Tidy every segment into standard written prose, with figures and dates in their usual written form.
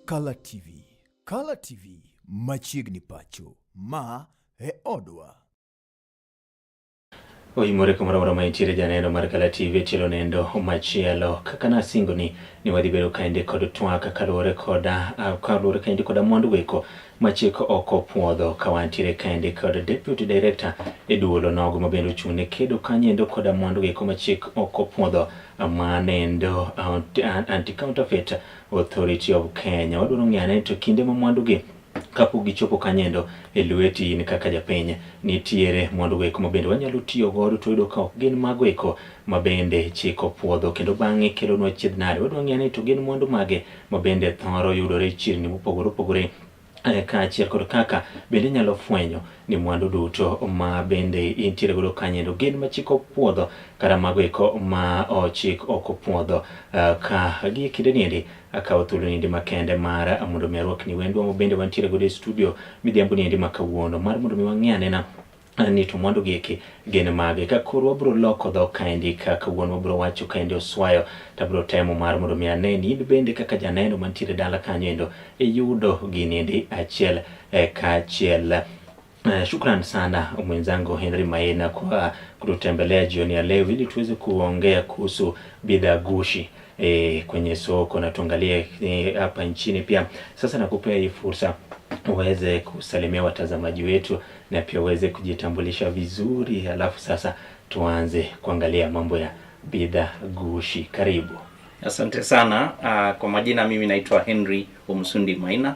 Kala TV. Kala TV machiegni pacho. Ma e odwa. Oimore kumoro amora ma intiere janeno mar Kala TV tielo nendo machielo. Kaka nasingo ni wadhi bedo kaendi kod twak kaluwore koda kaluwore kaendi koda mwandu weko ma chik ok opuodho ka wantiere kaendi kod Deputy Director e duol onogo ma bende ochung' ne kedo kanyoendo koda mwandu weko ma chik ok opuodho manendo Anti-Counterfeit Authority of Kenya. Wadwaro ng'eyo ane to kinde ma mwandu gi kapok gichopo kanyendo e lweti in kaka japiny nitiere mwandu eko ma bende wanyalo tiyo godo to yudo ka ok gin mago eko ma bende chik opuodho kendo bang'e kelonwa chiedh nade. Wadwa ng'eyo ni to gin mwandu mage ma bende thoro yudore e chirni mopogore opogore kaachiel kod kaka bende inyalo fwenyo ni mwandu duto ma bende intiere godo kanyendo gin ma chik opuodho kata mago eko ma chik ok opuodho. Ka gi kinde niendi akawo thuolo niendi makende mar mondo mi arwakni wendwa ma bende wantiere godo e studio midhiambo niendi ma kawuono mar mondo mi wang'e anena ni to mwandu gi eki gin mage. Ka koro wabiro loko dhok kaendi ka kawuono wabiro wacho kaendi oswayo to abiro temo mar mondo mi ane ni in bende kaka janeno mantiere dala kanyo endo iyudo gini endi achiel kaachiel. Shukran sana mwenzangu Henry Maina kwa kututembelea jioni ya leo ili tuweze kuongea kuhusu bidhaa gushi kwenye soko na tuangalie hapa nchini pia. Sasa nakupea hii fursa uweze kusalimia watazamaji wetu na pia uweze kujitambulisha vizuri, alafu sasa tuanze kuangalia mambo ya bidhaa gushi. Karibu. Asante sana. Kwa majina mimi naitwa Henry Omsundi Maina.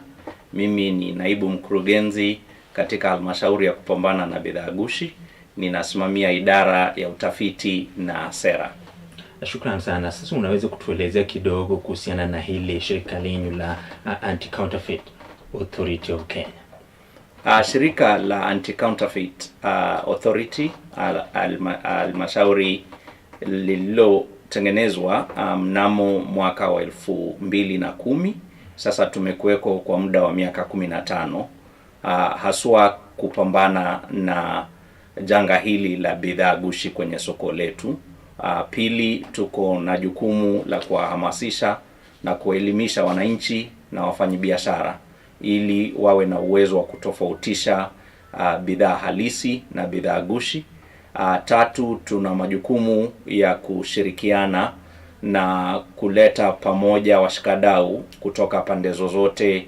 Mimi ni naibu mkurugenzi katika halmashauri ya kupambana na bidhaa gushi. Ninasimamia idara ya utafiti na sera. Shukran sana. Sasa unaweza kutuelezea kidogo kuhusiana na hili shirika lenyu la Anti-Counterfeit Authority of Kenya? Shirika la Anti-Counterfeit Authority halmashauri lililotengenezwa mnamo mwaka wa 2010. Sasa tumekuweko kwa muda wa miaka 15, haswa kupambana na janga hili la bidhaa gushi kwenye soko letu. Pili, tuko na jukumu la kuwahamasisha na kuelimisha wananchi na wafanyabiashara ili wawe na uwezo wa kutofautisha bidhaa halisi na bidhaa gushi. Tatu, tuna majukumu ya kushirikiana na kuleta pamoja washikadau kutoka pande zozote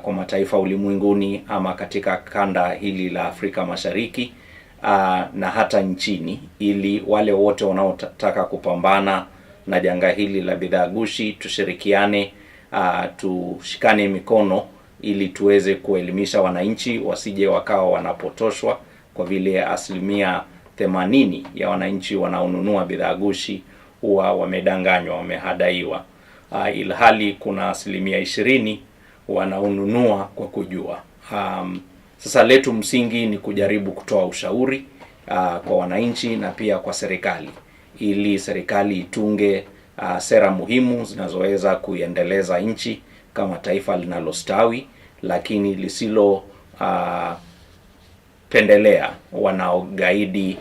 kwa mataifa ulimwenguni ama katika kanda hili la Afrika Mashariki na hata nchini, ili wale wote wanaotaka kupambana na janga hili la bidhaa gushi tushirikiane, tushikane mikono ili tuweze kuelimisha wananchi wasije wakawa wanapotoshwa, kwa vile 80% ya wananchi wanaonunua bidhaa gushi huwa wamedanganywa, wamehadaiwa, ilhali kuna 20% wanaonunua kwa kujua. Sasa letu msingi ni kujaribu kutoa ushauri kwa wananchi na pia kwa serikali, ili serikali itunge sera muhimu zinazoweza kuiendeleza nchi kama taifa linalostawi, lakini lisilo pendelea wanaogaidi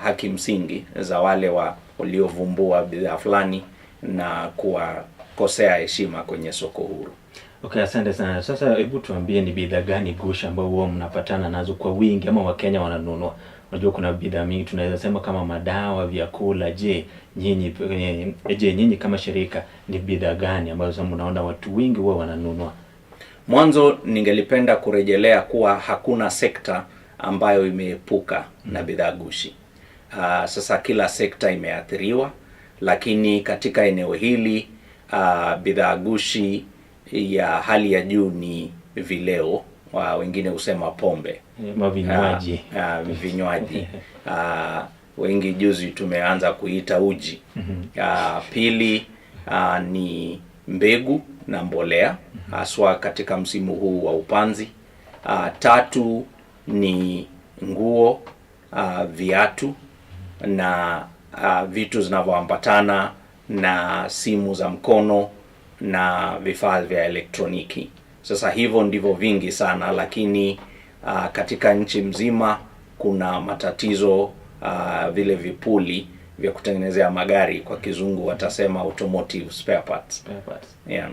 haki msingi za wale waliovumbua bidhaa fulani na kuwakosea heshima kwenye soko huru. Okay, asante sana. Sasa hebu tuambie ni bidhaa gani gushi ambao huwa mnapatana nazo kwa wingi ama Wakenya wananunua? Unajua kuna bidhaa mingi tunaweza sema kama madawa, vyakula. Je, nyinyi kama shirika ni bidhaa gani ambazo mnaona watu wengi huwa wananunua? Mwanzo ningelipenda kurejelea kuwa hakuna sekta ambayo imeepuka na bidhaa gushi. Sasa kila sekta imeathiriwa, lakini katika eneo hili bidhaa gushi ya hali ya juu ni vileo, wengine husema pombe, Mavinywaji. Vinywaji. Wengi juzi tumeanza kuita uji. Pili, ni mbegu na mbolea, haswa katika msimu huu wa upanzi. Tatu ni nguo, viatu na vitu zinavyoambatana na simu za mkono na vifaa vya elektroniki. Sasa hivyo ndivyo vingi sana, lakini katika nchi mzima kuna matatizo, vile vipuli vya kutengenezea magari, kwa kizungu watasema automotive spare parts. Spare parts. Yeah.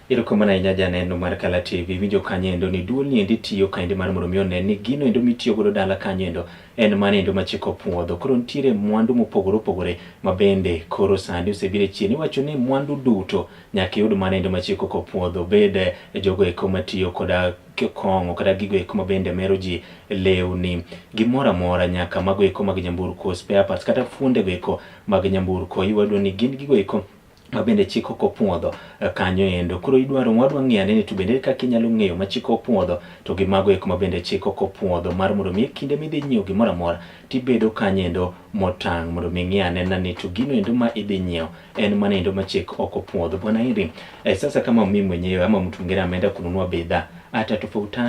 Erokamano ahinya janeno mar Kala TV. Winjo kanyo endo ni duol ni endi tiyo kaendi mar mondo mi one ni gino endo mitiyo godo dala kanyo endo en mano endo ma chik opuodho. Koro nitiere mwandu mopogore opogore ma bende koro sani osebiro e chien. Iwacho ni mwandu duto nyaka iyud mano endo ma chik ok opuodho. Obed jogo eko matiyo koda kong'o kata gigo eko ma bende mero ji, lewni, gimoro amora nyaka mago eko mag nyamburko, spare parts kata fuonde go eko mag nyamburko. Iwado ni gin gigo eko ma bende chik ok opuodho kanyo endo. Koro idwaro wadwa ng'eyo ane ni to bende kaka inyalo ng'eyo ma chik opuodho to gi mago eko ma bende chik ok opuodho mar mondo mi e kinde midhi nyiewo gimoro amora tibedo kanyo endo motang' mondo mi ing'i anena ni to gino endo ma idhi nyiewo en mano endo ma chik ok opuodho. Bwana Henry, sasa kama mimi mwenyewe ama mtu mwingine ameenda kununua bidhaa atatofauta,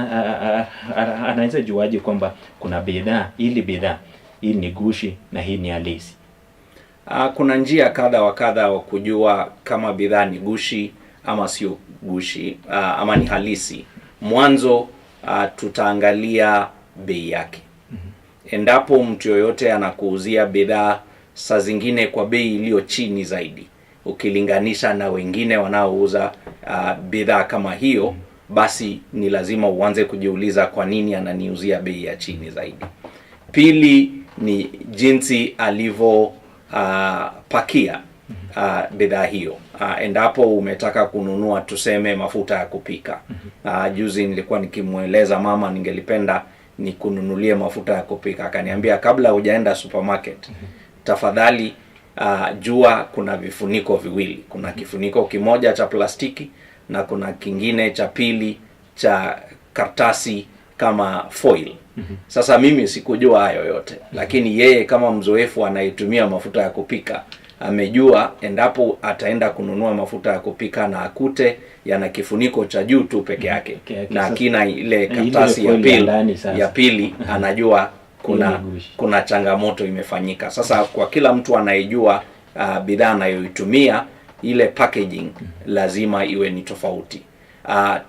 anaweza juaje kwamba kuna bidhaa ili bidhaa hii ni gushi na hii ni halisi? Kuna njia kadha wa kadha wa kujua kama bidhaa ni gushi ama sio gushi, ama ni halisi. Mwanzo tutaangalia bei yake. Endapo mtu yoyote anakuuzia bidhaa saa zingine kwa bei iliyo chini zaidi ukilinganisha na wengine wanaouza bidhaa kama hiyo, basi ni lazima uanze kujiuliza kwa nini ananiuzia bei ya chini zaidi. Pili ni jinsi alivyo pakia bidhaa hiyo. Endapo umetaka kununua tuseme mafuta ya kupika. Juzi nilikuwa nikimweleza mama ningelipenda nikununulie mafuta ya kupika. Akaniambia kabla hujaenda supermarket, tafadhali jua kuna vifuniko viwili. Kuna kifuniko kimoja cha plastiki na kuna kingine cha pili cha karatasi kama foil. Sasa mimi sikujua hayo yote, lakini yeye kama mzoefu anayetumia mafuta ya kupika amejua endapo ataenda kununua mafuta ya kupika na akute yana kifuniko cha juu tu peke yake na kina ile karatasi ya pili, anajua kuna changamoto imefanyika. Sasa kwa kila mtu anayejua bidhaa anayoitumia, ile packaging lazima iwe ni tofauti.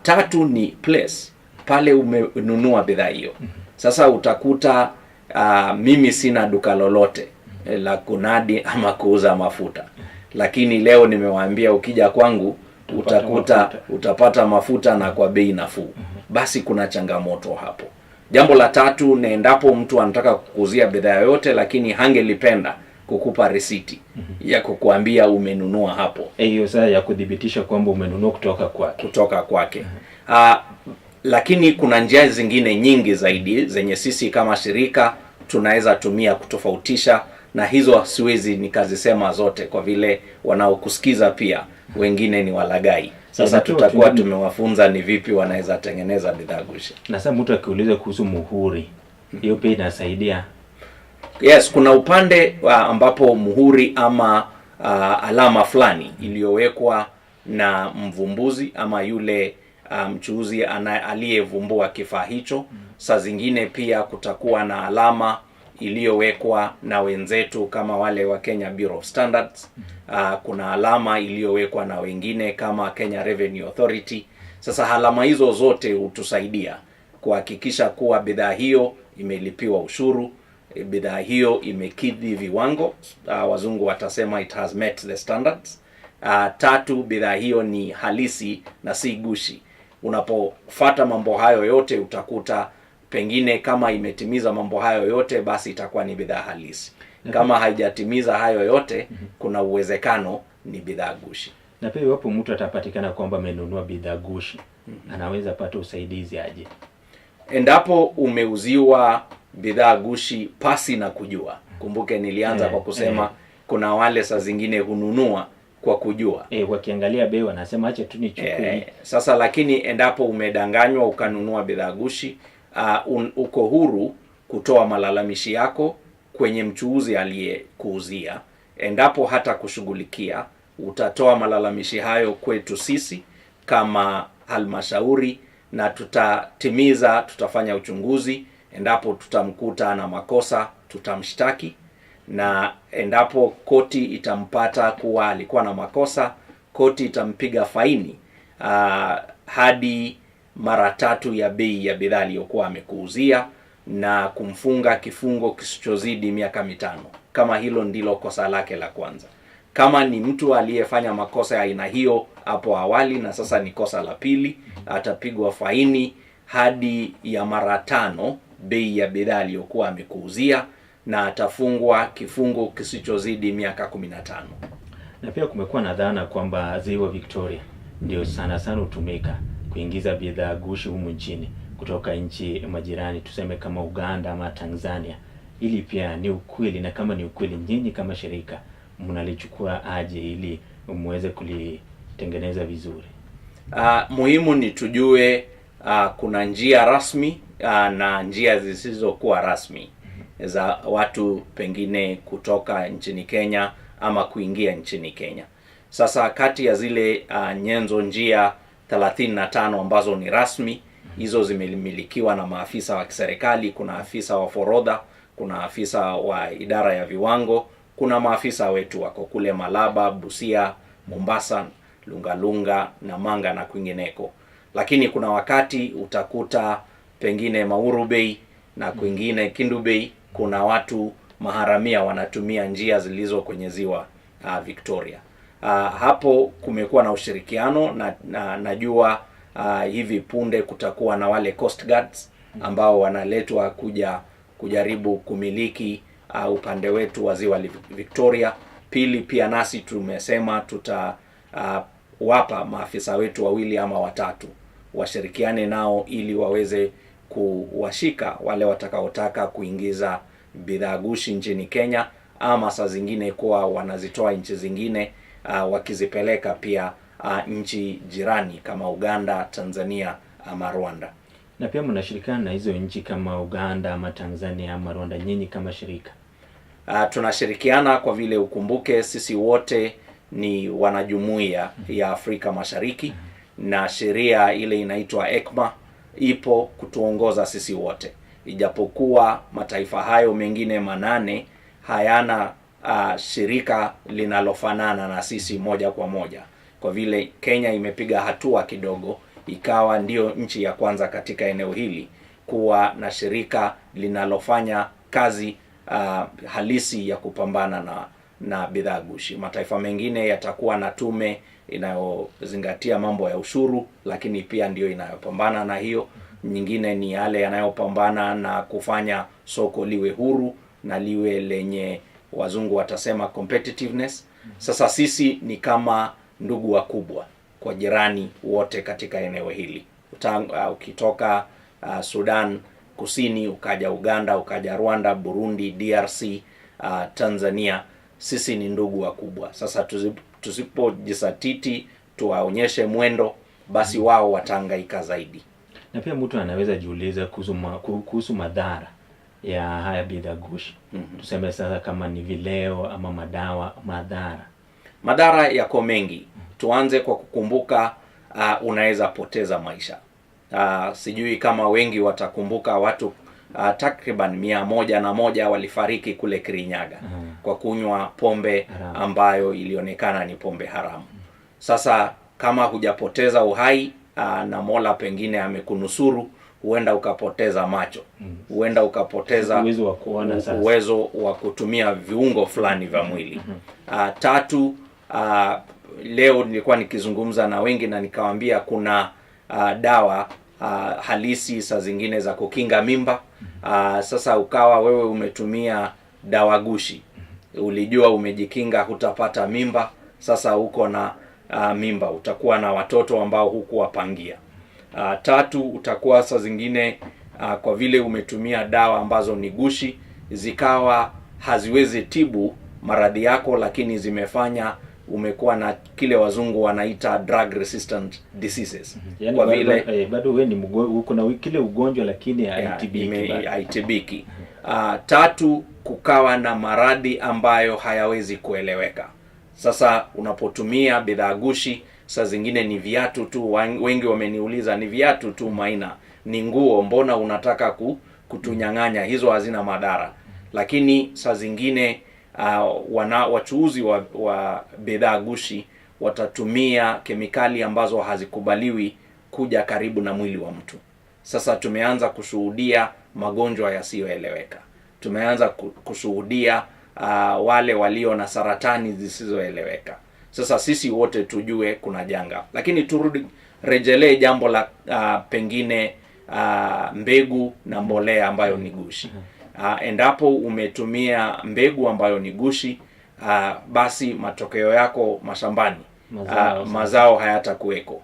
Tatu ni place pale umenunua bidhaa hiyo. Sasa utakuta mimi sina duka lolote la kunadi ama kuuza mafuta, lakini leo nimewaambia ukija kwangu utakuta utapata mafuta na kwa bei nafuu. Basi kuna changamoto hapo. Jambo la tatu ni endapo mtu anataka kukuuzia bidhaa yoyote lakini hangelipenda kukupa risiti ya kukuambia umenunua hapo, hiyo sasa ya kudhibitisha kwamba umenunua kutoka kwake, kutoka kwake. Lakini kuna njia zingine nyingi zaidi zenye sisi kama shirika tunaweza tumia kutofautisha, na hizo siwezi nikazisema zote kwa vile wanaokusikiza pia wengine ni walagai. Sasa tutakuwa tumewafunza ni vipi wanaweza tengeneza bidhaa gushi. Na sasa mtu akiuliza kuhusu muhuri, hiyo pia inasaidia. Yes, kuna upande ambapo muhuri ama alama fulani iliyowekwa na mvumbuzi ama yule mchuuzi aliyevumbua kifaa hicho. Saa zingine pia kutakuwa na alama iliyowekwa na wenzetu kama wale wa Kenya Bureau of Standards. Kuna alama iliyowekwa na wengine kama Kenya Revenue Authority. Sasa alama hizo zote hutusaidia kuhakikisha kuwa bidhaa hiyo imelipiwa ushuru, bidhaa hiyo imekidhi viwango, wazungu watasema it has met the standards. Tatu, bidhaa hiyo ni halisi na si gushi. Unapofuata mambo hayo yote utakuta pengine kama imetimiza mambo hayo yote basi itakuwa ni bidhaa halisi. Kama haijatimiza hayo yote, kuna uwezekano ni bidhaa gushi. Na pia iwapo mtu atapatikana kwamba amenunua bidhaa gushi, anaweza pata usaidizi aje? Endapo umeuziwa bidhaa gushi pasi na kujua, kumbuke nilianza kwa kusema kuna wale saa zingine hununua kwa kujua. Wakiangalia bei wanasema acha tu nichukue. Sasa lakini endapo umedanganywa ukanunua bidhaa gushi, uko huru kutoa malalamishi yako kwenye mchuuzi aliyekuuzia. Endapo hata kushughulikia, utatoa malalamishi hayo kwetu sisi kama halmashauri na tutatimiza, tutafanya uchunguzi. Endapo tutamkuta na makosa tutamshtaki, na endapo koti itampata kuwa alikuwa na makosa, koti itampiga faini hadi mara 3 ya bei ya bidhaa aliyokuwa amekuuzia na kumfunga kifungo kisichozidi miaka 5, kama hilo ndilo kosa lake la kwanza. Kama ni mtu aliyefanya makosa ya aina hiyo hapo awali na sasa ni kosa la pili, atapigwa faini hadi ya mara 5 bei ya bidhaa aliyokuwa amekuuzia, na atafungwa kifungo kisichozidi miaka 15. Na pia kumekuwa na dhana kwamba Ziwa Victoria ndio sana sana hutumika kuingiza bidhaa gushi humu nchini kutoka nchi majirani, tuseme kama Uganda ama Tanzania. Ili pia ni ukweli? Na kama ni ukweli, nyinyi kama shirika mnalichukua aje ili muweze kulitengeneza vizuri? Muhimu ni tujue kuna njia rasmi na njia zisizokuwa rasmi za watu pengine kutoka nchini Kenya ama kuingia nchini Kenya. Sasa kati ya zile nyenzo njia 35 ambazo ni rasmi, hizo zimemilikiwa na maafisa wa kiserikali. Kuna afisa wa forodha, kuna afisa wa idara ya viwango, kuna maafisa wetu wako kule Malaba, Busia, Mombasa, Lungalunga na Manga na kwingineko. Lakini kuna wakati utakuta pengine Mauru Bay na kwingine Kindu Bay kuna watu maharamia wanatumia njia zilizo kwenye ziwa Victoria. Hapo kumekuwa na ushirikiano na najua hivi punde kutakuwa na wale Coast Guards ambao wanaletwa kuja kujaribu kumiliki upande wetu wa ziwa Victoria. Pili, pia nasi tumesema tutawapa maafisa wetu 2 ama 3 washirikiane nao ili waweze kuwashika wale watakaotaka kuingiza bidhaa gushi nchini Kenya, ama saa zingine kuwa wanazitoa nchi zingine wakizipeleka pia nchi jirani kama Uganda, Tanzania ama Rwanda. Na pia mnashirikiana na hizo nchi kama Uganda ama Tanzania ama Rwanda nyinyi kama shirika? Tunashirikiana kwa vile ukumbuke sisi wote ni wanajumuiya ya Afrika Mashariki, na sheria ile inaitwa ECMA ipo kutuongoza sisi wote, ijapokuwa mataifa hayo mengine 8 hayana shirika linalofanana na sisi moja kwa moja. Kwa vile Kenya imepiga hatua kidogo, ikawa ndio nchi ya kwanza katika eneo hili kuwa na shirika linalofanya kazi halisi ya kupambana na bidhaa gushi. Mataifa mengine yatakuwa na tume inayozingatia mambo ya ushuru, lakini pia ndio inayopambana na hiyo. Nyingine ni yale yanayopambana na kufanya soko liwe huru na liwe lenye, wazungu watasema competitiveness. Sasa sisi ni kama ndugu wakubwa kwa jirani wote katika eneo hili. Ukitoka Sudan Kusini, ukaja Uganda, ukaja Rwanda, Burundi, DRC, Tanzania, sisi ni ndugu wakubwa. Sasa tusipojisatiti tuwaonyeshe mwendo, basi wao watahangaika zaidi. Na pia mtu anaweza jiuliza kuhusu madhara ya haya bidhaa gushi. Tuseme sasa kama ni vileo ama madawa, madhara. Madhara yako mengi. Tuanze kwa kukumbuka unaweza poteza maisha. Sijui kama wengi watakumbuka watu takriban 101 walifariki kule Kirinyaga kwa kunywa pombe haramu ambayo ilionekana ni pombe haramu. Sasa kama hujapoteza uhai na Mola pengine amekunusuru, huenda ukapoteza macho, huenda ukapoteza uwezo wa kuona sasa, uwezo wa kutumia viungo fulani vya mwili. Tatu, leo nilikuwa nikizungumza na wengi na nikawaambia kuna dawa halisi saa zingine za kukinga mimba. Sasa ukawa wewe umetumia dawa gushi, ulijua umejikinga hutapata mimba, sasa uko na mimba, utakuwa na watoto ambao hukuwapangia. Tatu, utakuwa saa zingine kwa vile umetumia dawa ambazo ni gushi, zikawa haziwezi tibu maradhi yako, lakini zimefanya umekuwa na kile wazungu wanaita drug resistant diseases. Yani kwa vile bado wewe ni uko na kile ugonjwa lakini haitibiki. Haitibiki. Tatu, kukawa na maradhi ambayo hayawezi kueleweka. Sasa unapotumia bidhaa gushi, saa zingine ni viatu tu, wengi wameniuliza ni viatu tu Maina, ni nguo, mbona unataka kutunyang'anya, hizo hazina madhara. Lakini saa zingine wachuuzi wa bidhaa gushi watatumia kemikali ambazo hazikubaliwi kuja karibu na mwili wa mtu. Sasa tumeanza kushuhudia magonjwa yasiyoeleweka, tumeanza kushuhudia wale walio na saratani zisizoeleweka. Sasa sisi wote tujue kuna janga, lakini turudi rejelee jambo la pengine mbegu na mbolea ambayo ni gushi. Endapo umetumia mbegu ambayo ni gushi, basi matokeo yako mashambani, mazao hayatakuweko.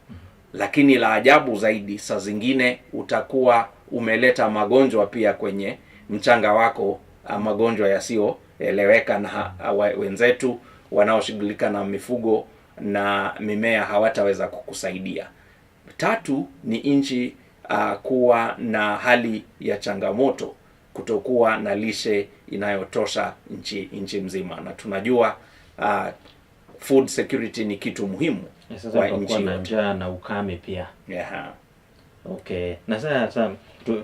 Lakini la ajabu zaidi, saa zingine utakuwa umeleta magonjwa pia kwenye mchanga wako, magonjwa yasiyoeleweka, na wenzetu wanaoshughulika na mifugo na mimea hawataweza kukusaidia. Tatu ni nchi kuwa na hali ya changamoto, kutokuwa na lishe inayotosha nchi mzima, na tunajua food security ni kitu muhimu kwa nchi na njaa na ukame pia. Yeah. Okay. Na sasa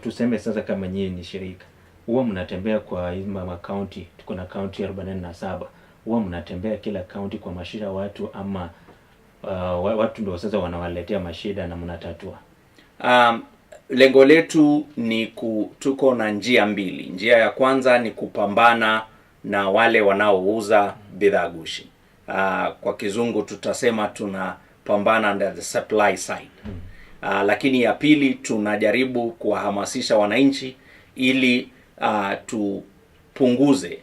tuseme sasa kama nyinyi ni shirika, huwa mnatembea kwa hizi makaunti, tuko na kaunti 47. Huwa mnatembea kila kaunti kwa mashida watu ama watu ndio sasa wanawaletea mashida na mnatatua? Lengo letu ni tuko na njia mbili. Njia ya kwanza ni kupambana na wale wanaouza bidhaa gushi. Kwa kizungu tutasema tunapambana under the supply side. Lakini ya pili tunajaribu kuwahamasisha wananchi ili tupunguze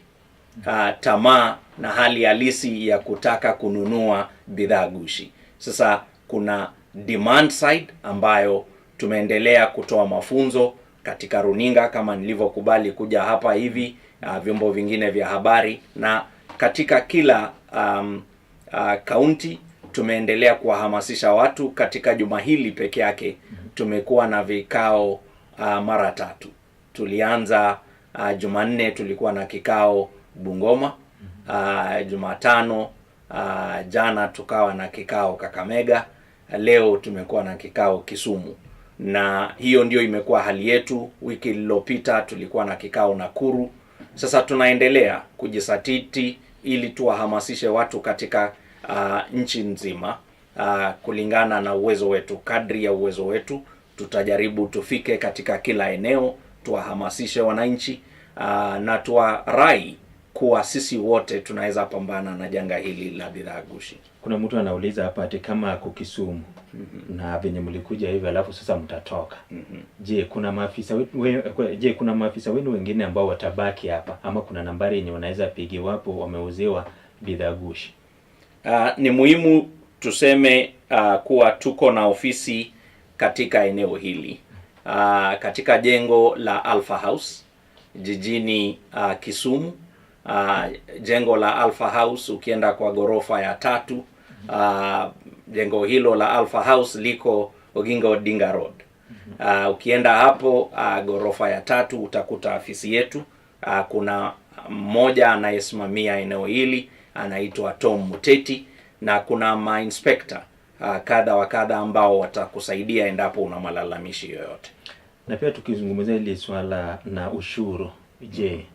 tamaa na hali halisi ya kutaka kununua bidhaa gushi. Sasa kuna demand side ambayo tumeendelea kutoa mafunzo katika runinga kama nilivyokubali kuja hapa hivi, vyombo vingine vya habari, na katika kila kaunti tumeendelea kuwahamasisha watu. Katika juma hili peke yake tumekuwa na vikao mara tatu. Tulianza Jumanne tulikuwa na kikao Bungoma, Jumatano jana tukawa na kikao Kakamega, leo tumekuwa na kikao Kisumu. Na hiyo ndio imekuwa hali yetu. Wiki iliyopita tulikuwa na kikao Nakuru. Sasa tunaendelea kujisatiti ili tuwahamasishe watu katika nchi nzima, kulingana na uwezo wetu. Kadri ya uwezo wetu tutajaribu tufike katika kila eneo, tuwahamasishe wananchi na tuwarai kuwa sisi wote tunaweza pambana na janga hili la bidhaa gushi. Kuna mtu anauliza hapa ati kama ako Kisumu na venye mlikuja hivi alafu sasa mtatoka. Je, kuna maafisa je, kuna maafisa wenu wengine ambao watabaki hapa ama kuna nambari yenye wanaweza pigiwa wapo wameuziwa bidhaa gushi? Ni muhimu tuseme kuwa tuko na ofisi katika eneo hili, katika jengo la Alpha House jijini Kisumu. Jengo la Alpha House ukienda kwa gorofa ya 3, jengo hilo la Alpha House liko Oginga Odinga Road. Ukienda hapo gorofa ya 3 utakuta afisi yetu. Kuna mmoja anayesimamia eneo hili anaitwa Tom Muteti, na kuna ma-inspector kadha wa kadha ambao watakusaidia endapo una malalamishi yoyote. Na pia tukizungumzia hili swala na ushuru, je,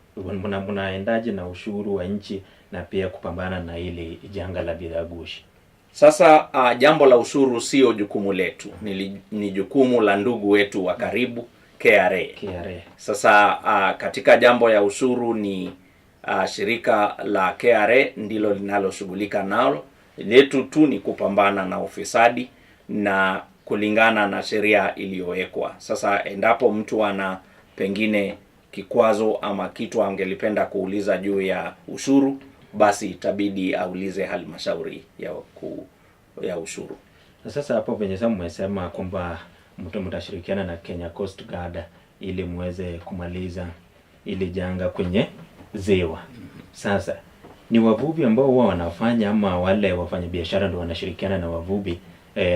mnaendaje na ushuru wa nchi na pia kupambana na hili janga la bidhaa gushi? Sasa jambo la ushuru sio jukumu letu, ni jukumu la ndugu wetu wa karibu KRA. Sasa katika jambo ya ushuru ni shirika la KRA ndilo linaloshughulika nalo. Letu tu ni kupambana na ufisadi na kulingana na sheria iliyowekwa. Sasa endapo mtu ana pengine kikwazo ama kitu angelipenda kuuliza juu ya ushuru, basi itabidi aulize halmashauri ya ushuru. Na sasa hapo venye sasa mmesema kwamba mtashirikiana na Kenya Coast Guard ili muweze kumaliza ili janga kwenye ziwa. Sasa ni wavuvi ambao huwa wanafanya ama wale wafanyabiashara ndio wanashirikiana na wavuvi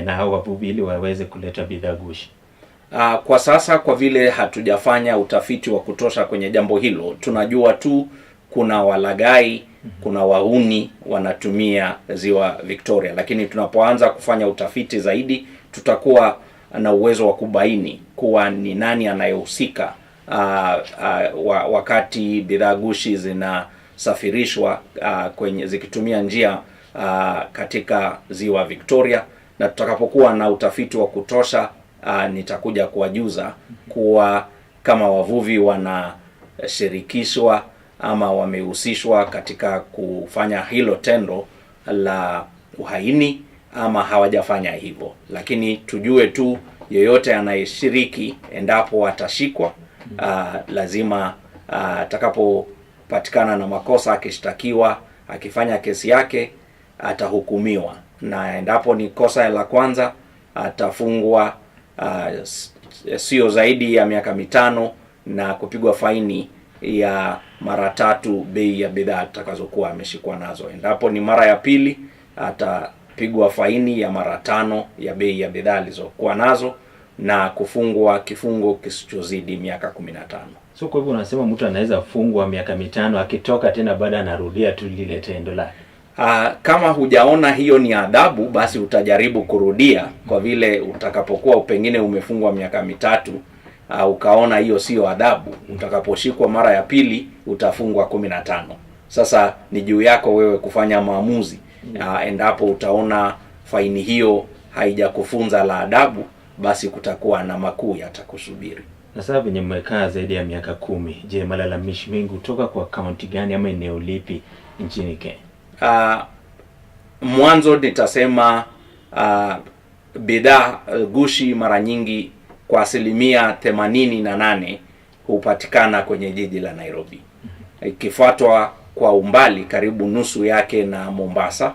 na hao wavuvi ili waweze kuleta bidhaa gushi? Kwa sasa kwa vile hatujafanya utafiti wa kutosha kwenye jambo hilo, tunajua tu kuna walaghai, kuna wahuni wanatumia ziwa Victoria, lakini tunapoanza kufanya utafiti zaidi tutakuwa na uwezo wa kubaini kuwa ni nani anayehusika wakati bidhaa gushi zinasafirishwa kwenye zikitumia njia katika ziwa Victoria. Na tutakapokuwa na utafiti wa kutosha nitakuja kuwajuza kuwa kama wavuvi wanashirikishwa ama wamehusishwa katika kufanya hilo tendo la uhaini ama hawajafanya hivyo. Lakini tujue tu yeyote anayeshiriki endapo atashikwa, lazima atakapopatikana na makosa, akishtakiwa, akifanya kesi yake atahukumiwa, na endapo ni kosa la kwanza atafungwa sio zaidi ya miaka 5 na kupigwa faini ya mara 3 bei ya bidhaa atakazokuwa ameshikwa nazo. Endapo ni mara ya pili atapigwa faini ya mara 5 ya bei ya bidhaa alizokuwa nazo na kufungwa kifungo kisichozidi miaka 15. So kwa hivyo unasema mtu anaweza fungwa miaka 5, akitoka tena baada anarudia tu lile tendo lake. Kama hujaona hiyo ni adhabu, basi utajaribu kurudia, kwa vile utakapokuwa pengine umefungwa miaka 3, ukaona hiyo sio adhabu, utakaposhikwa mara ya pili utafungwa 15. Sasa ni juu yako wewe kufanya maamuzi. Endapo utaona faini hiyo haijakufunza la adabu, basi kutakuwa na makuu yatakusubiri. Na sasa venye mmekaa zaidi ya miaka 10, je, malalamishi mengi kutoka kwa kaunti gani ama eneo lipi nchini Kenya? Mwanzo nitasema bidhaa gushi mara nyingi kwa 88% hupatikana kwenye jiji la Nairobi, ikifuatwa kwa umbali karibu nusu yake na Mombasa,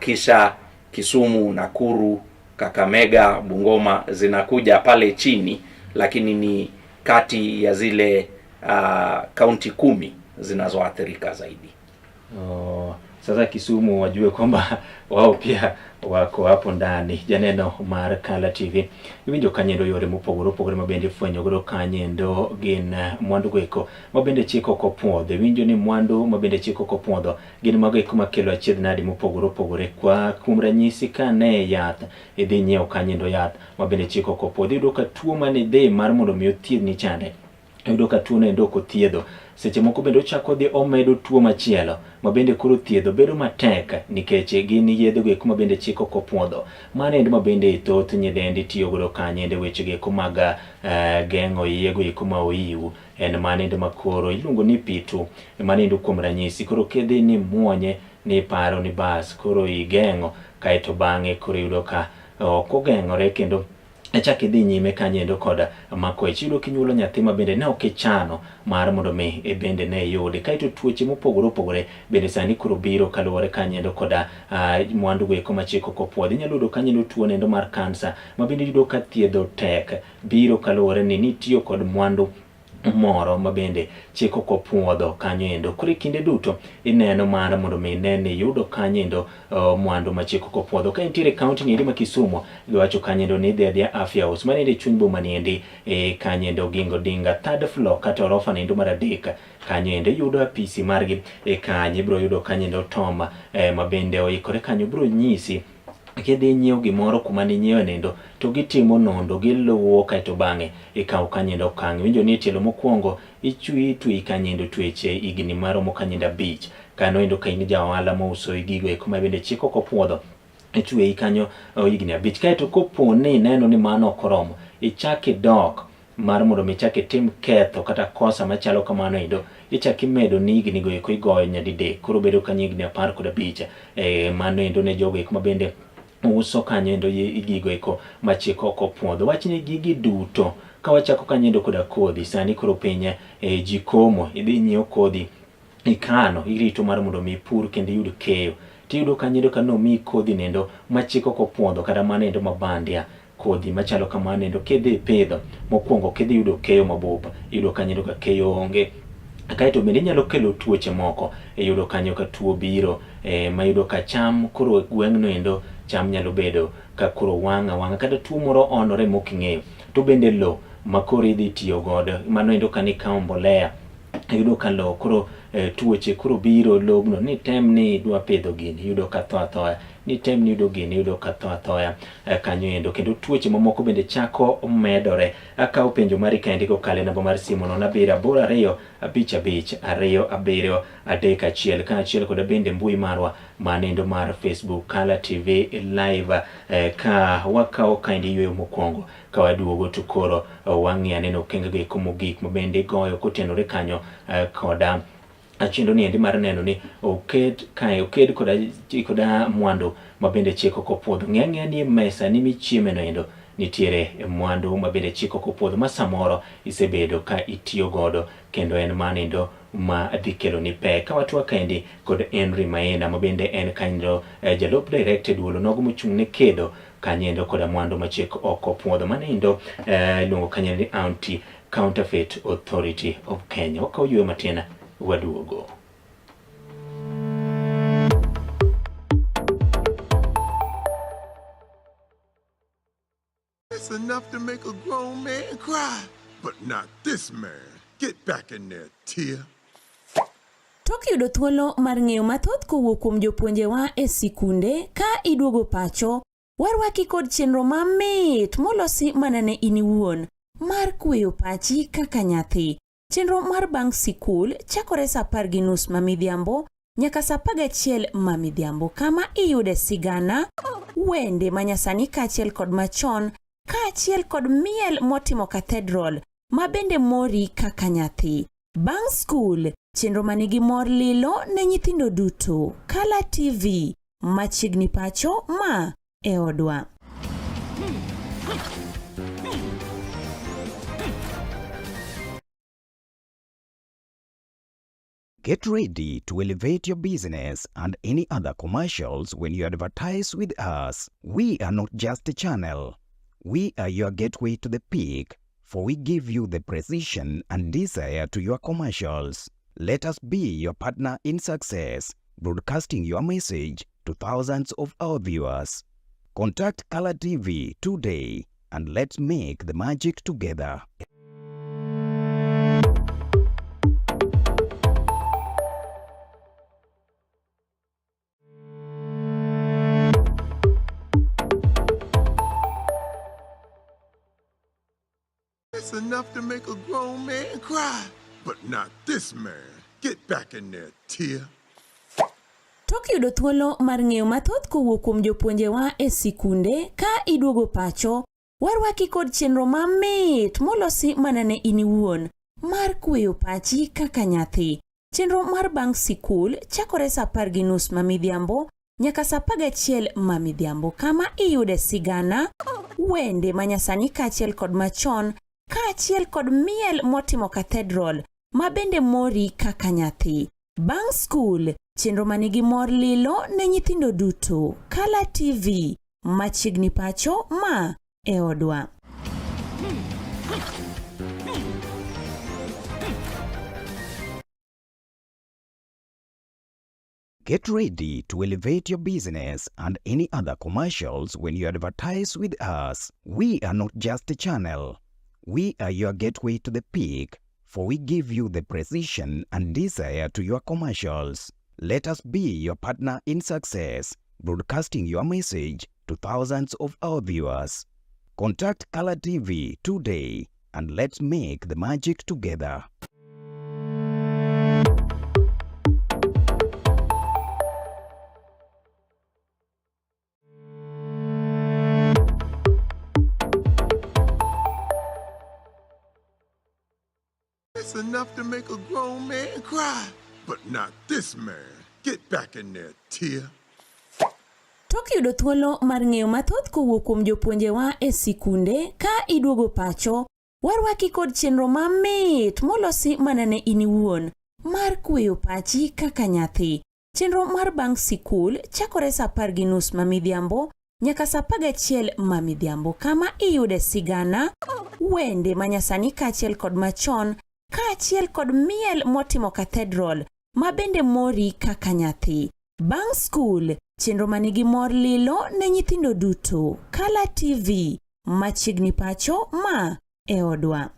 kisha Kisumu, Nakuru, Kakamega, Bungoma zinakuja pale chini, lakini ni kati ya zile kaunti 10 zinazoathirika zaidi. Oh, sasa Kisumu wajue kwamba wao pia wako hapo ndani. Janeno mar Kala TV iwinjo kanyendo yore mopogore opogore mabende ifwenyo godo kanyendo gin mwandu goeko mabende chik ok opuodho. Iwinjo ni mwandu mabende chik ok opuodho gin mago eko makelo achiedh nadi mopogore opogore. Kwa kuom ranyisi, kane yath idhi nyiewo kanyendo yath mabende chik ok opuodho, iyudo ka tuo mane dhi mar mondo mi othiedhni chande, iyudo ka tuo no endo ok othiedho. Seche moko bende ochako dhi omedo tuo machielo mabende koro thiedho bedo matek nikech gin yedhe go eko mabende chik ok opuodho. Mano endo mabende thoth nyidendi tiyo godo kanyo weche go eko mag geng'o iye go eko ma oiw, en mano endo makoro iluongo ni pitu. Mano endo kuom ranyisi, koro kidhi ni muonye ni paro ni bas koro igeng'o, kaeto bang'e koro iyudo ka ok ogeng'ore kendo ichak idhi nyime kanyo endo kod mako ich. Iyudo kinyuolo nyathi ma bende ne ok ichano mar mondo mi bende ne iyudi. Kaeto tuoche mopogore opogore bende sani koro biro kaluwore kanyo endo kod mwandu go eko ma chik ok opuodho. Inyalo yudo kanyo endo tuo nendo mar kansa ma bende iyudo ka thiedho tek, biro kaluwore ni nitiyo kod mwandu moro ma bende chik ok opuodho kanyo endo. Koro e kinde duto ineno mar mondo mi ine ni iyudo kanyo endo mwandu ma chik ok opuodho. Ka intiere e kaunti ni endi ma Kisumu, giwacho kanyo endo ni idhi adhiya Afya House mane e chuny boma ni endi, kanyo endo Oginga Odinga third floor kata orofa ni endo mar 3 kanyo endo iyudo apisi margi kanyo ibiro yudo kanyo endo Tom ma bende oikore kanyo biro nyisi kidhi nyiewo gimoro kuma ninyiewe nendo to gitimo nondo, giluwo, kaeto bang'e ikawo kanyo okang'. Iwinjo ni tielo mokwongo ichwi twi kanyo tweche higni maromo kanyo 5 kano endo ka in ja ohala mauso gigo eko ma bende chik ok opuodho, ichweyi kanyo higni 5. Kaeto kopo ni ineno ni mano ok oromo, ichak idok mar mondo mi ichak itim ketho kata kosa machalo kamano endo, ichak imedo ni higni go eko igoyo nyadidek, koro bedo kanyo higni 15. Mano endo ne jogo eko ma bende uso kanyo endo gigo eko ma chik ok opuodho. Wach ni gigi duto ka wachako kanyo endo koda kodhi, sani koro piny ji komo, idhi nyiewo kodhi ikano, irito mar mondo mi ipur kendo iyud keyo, tiyudo kanyo endo ka nomiyi kodhi nendo ma chik ok opuodho, kata mano endo ma bandia, kodhi machalo kamano endo kidhi ipidho mokwongo kidhi yudo keyo mabup, iyudo kanyo endo ka keyo onge. Kaeto bende inyalo kelo tuoche moko, iyudo kanyo ka tuo biro ma iyudo ka cham koro e gweng'no endo cham nyalo bedo ka koro wang' awang'a kata tuo moro onore mok ing'eyo. To bende lo ma koro idhi tiyo godo mano endo ka nikawo mbolea, iyudo ka lo koro tuoche koro biro lobno, ni tem ni idwa pidho gini iyudo ka tho athoya, ni tem ni iyudo gini iyudo ka tho athoya kanyo endo, kendo tuoche mamoko bende chako medore. Akawo penjo mari kaendi kokalo e namba mar simu 0 7 8 2 5 5 2 7 3 1, kaachiel koda bende mbui marwa manendo mar Facebook Kala TV Live. Ka wakawo kaendi yweyo mokwongo, ka waduogo to koro wang'iyo aneno okenge go eko mogik ma bende igoyo kotenore kanyo koda Chenro ni endi mar neno ni oked kae oked koda koda mwandu ma bende chik ok opuodho. Ng'e ang'eya ni e mesa ni michieme no endo nitiere mwandu ma bende chik ok opuodho ma samoro isebedo ka itiyo godo kendo en mano ma dhi kelo ni pek. Ka watwak kaendi kod Henry Maina ma bende en kanyo jalup director e duol onogo mochung' ne kedo kanyendo koda mwandu ma chik ok opuodho. Mano endo iluongo kanyo ni Anti Counterfeit Authority of Kenya. Wakawo yueyo matin waduogo. It's enough to make a grown man cry, but not this man. Get back in there, Tia. Tok yudo thuolo mar ng'eyo mathoth kowuok kuom jopuonjewa e sikunde ka iduogo pacho, warwaki kod chenro mamit molosi mana ne in iwuon mar kweyo pachi kaka nyathi. Chenro mar bang' sikul chakore sa 10:30 ma midhiambo nyaka sa 11 ma midhiambo kama iyude sigana, wende manyasani kaachiel kod machon, kaachiel kod miel motimo cathedral ma bende mori kaka nyathi. Bang' skul, chenro manigi mor lilo ne nyithindo duto. Kala TV, machiegni pacho ma e odwa. Get ready to elevate your business and any other commercials when you advertise with us. We are not just a channel. We are your gateway to the peak, for we give you the precision and desire to your commercials. Let us be your partner in success, broadcasting your message to thousands of our viewers. Contact Color TV today and let's make the magic together. It's enough to make a grown man cry, but not this man. Get back in there, Tia. Tok yudo thuolo mar ng'eyo mathoth kowuok kuom jopuonjewa e sikunde ka iduogo pacho, warwaki kod chenro mamit molosi mana ne in iwuon mar kweyo pachi kaka nyathi. Chenro mar bang' sikul chakore sa 10:30 ma midhiambo nyaka sa 11 ma midhiambo kama iyude sigana, wende manyasani kaachiel kod machon, kaachiel kod miel motimo cathedral ma bende mori kaka nyathi. Bang' skul, chenro manigi mor lilo ne nyithindo duto. Kala TV, machiegni pacho ma e odwa. Get ready to elevate your business and any other commercials when you advertise with us. We are not just a channel. We are your gateway to the peak, for we give you the precision and desire to your commercials. Let us be your partner in success, broadcasting your message to thousands of our viewers. Contact Color TV today and let's make the magic together. It's enough to make a grown man cry, but not this man. Get back in there, Tia. Tok yudo thuolo mar ng'eyo mathoth kowuok kuom jopuonjewa e sikunde ka iduogo pacho, warwaki kod chenro mamit molosi mana ne in iwuon mar kweyo pachi kaka nyathi. Chenro mar bang' sikul chakore sa 10:30 ma midhiambo nyaka sa 11 ma midhiambo kama iyude sigana, wende manyasani kaachiel kod machon, kaachiel kod miel motimo cathedral ma bende mori kaka nyathi. Bang' skul, chenro manigi mor lilo ne nyithindo duto. Kala TV, machiegni pacho ma e odwa.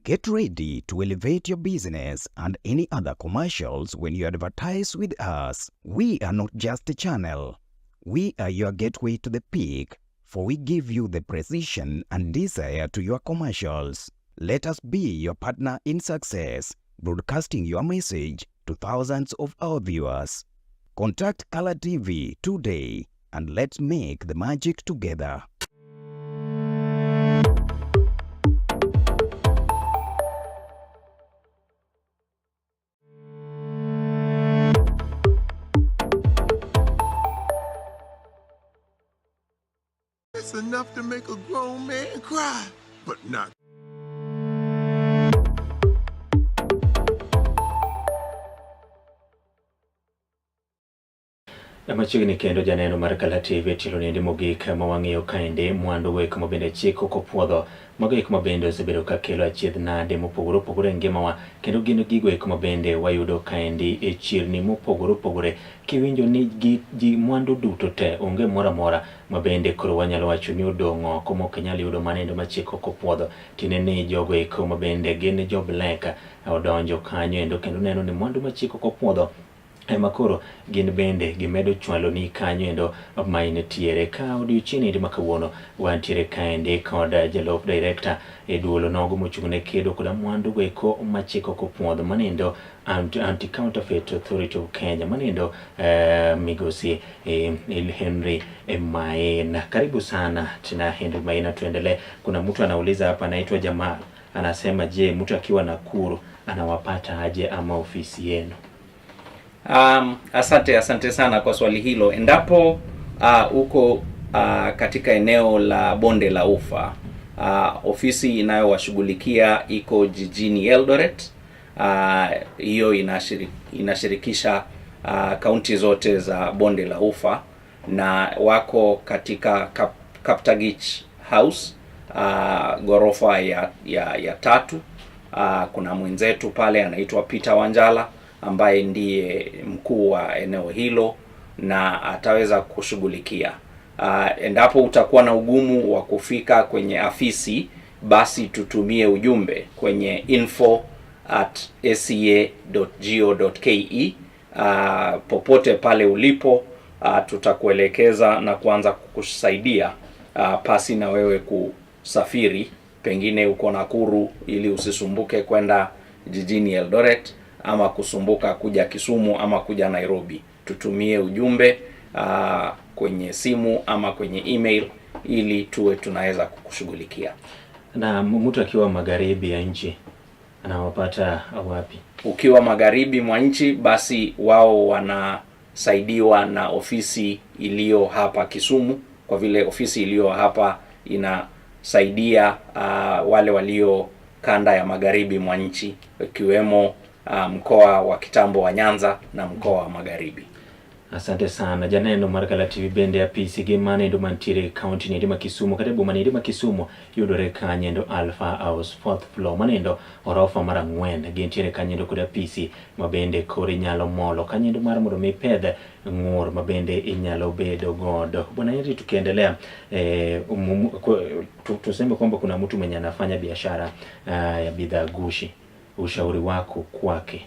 Get ready to elevate your business and any other commercials when you advertise with us. We are not just a channel. We are your gateway to the peak, for we give you the precision and desire to your commercials. Let us be your partner in success, broadcasting your message to thousands of our viewers. Contact Color TV today and let's make the magic together. It's enough to make a grown man cry, but not Machiegni kendo janeno mar Kala TV tielo nende mogik ma wang'iyo kaendi mwandu wek ma bende chik ok opuodho. Mago eko ma bende osebedo ka kelo achiedh nade mopogore opogore e ngimawa kendo gin gigo eko ma bende wayudo kaendi e chirni mopogore opogore. Kiwinjo ni gi mwandu duto te onge moro amora ma bende koro wanyalo wacho ni odong' oko mok inyal yudo manendo ma chik ok opuodho. Tiende ni jogo eko ma bende gin jo black odonjo kanyo endo kendo neno ni mwandu ma chik ok opuodho ema koro gin bende gimedo chwalo ni kanyo endo ma intiere. Ka odiochieng' endi ma kawuono wantiere kaendi kod jalup director e duol nogo mochung' ne kedo koda mwandu go eko ma chik ok opuodho manendo Anti-Counterfeit Authority of Kenya manendo migosi Henry Maina. Karibu sana tena Henry Maina, tuendelee. Kuna mtu anauliza hapa, anaitwa Jamal, anasema je, mtu akiwa Nakuru anawapata aje ama ofisi yenu? Asante sana kwa swali hilo. Endapo uko katika eneo la bonde la Ufa, ofisi inayowashughulikia iko jijini Eldoret. Hiyo inashirikisha kaunti zote za bonde la Ufa na wako katika Kaptagich House, ghorofa ya tatu. Kuna mwenzetu pale anaitwa Peter Wanjala ambaye ndiye mkuu wa eneo hilo na ataweza kushughulikia. Endapo utakuwa na ugumu wa kufika kwenye afisi, basi tutumie ujumbe kwenye info@aca.go.ke. Popote pale ulipo, tutakuelekeza na kuanza kukusaidia pasi na wewe kusafiri. Pengine uko Nakuru ili usisumbuke kwenda jijini Eldoret ama kusumbuka kuja Kisumu ama kuja Nairobi. Tutumie ujumbe kwenye simu ama kwenye email ili tuwe tunaweza kukushughulikia. Na mtu akiwa magharibi ya nchi anawapata wapi? Ukiwa magharibi mwa nchi, basi wao wanasaidiwa na ofisi iliyo hapa Kisumu, kwa vile ofisi iliyo hapa inasaidia wale walio kanda ya magharibi mwa nchi, ikiwemo mkoa wa kitambo wa Nyanza na mkoa wa Magharibi. Asante sana janeno mar Kala TV bende apisi gi manendo mantiere e kaunti niendi ma Kisumu kata e boma niendi ma Kisumu yudore kanyendo Alpha House fourth floor manendo orofa mar 4 gintiere kanyendo kod apisi ma bende koro inyalo molo kanyendo mar mondo mi ipedh ng'ur ma bende inyalo bedo godo. Bwana Henry, tukiendelea tuseme kwamba kuna mtu mwenye anafanya biashara ya bidhaa gushi, ushauri wako kwake?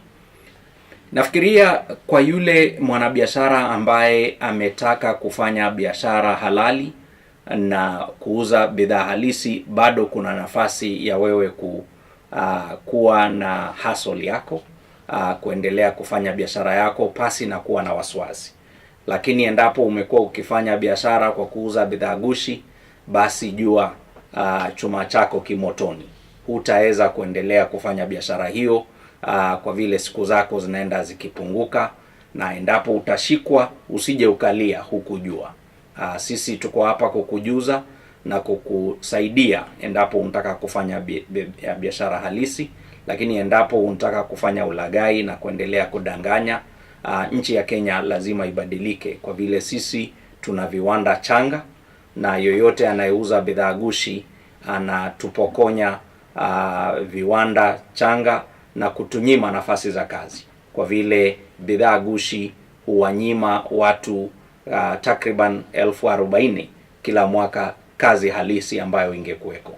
Nafikiria kwa yule mwanabiashara ambaye ametaka kufanya biashara halali na kuuza bidhaa halisi, bado kuna nafasi ya wewe kuwa na hustle yako, kuendelea kufanya biashara yako pasi na kuwa na wasiwasi. Lakini endapo umekuwa ukifanya biashara kwa kuuza bidhaa gushi, basi jua chuma chako kimotoni, hutaweza kuendelea kufanya biashara hiyo kwa vile siku zako zinaenda zikipunguka, na endapo utashikwa usije ukalia hukujua. Sisi tuko hapa kukujuza na kukusaidia endapo unataka kufanya biashara halisi, lakini endapo unataka kufanya ulaghai na kuendelea kudanganya, nchi ya Kenya lazima ibadilike, kwa vile sisi tuna viwanda changa na yoyote anayeuza bidhaa gushi anatupokonya viwanda changa na kutunyima nafasi za kazi, kwa vile bidhaa gushi huwanyima watu takriban 40,000 kila mwaka kazi halisi ambayo ingekuweko.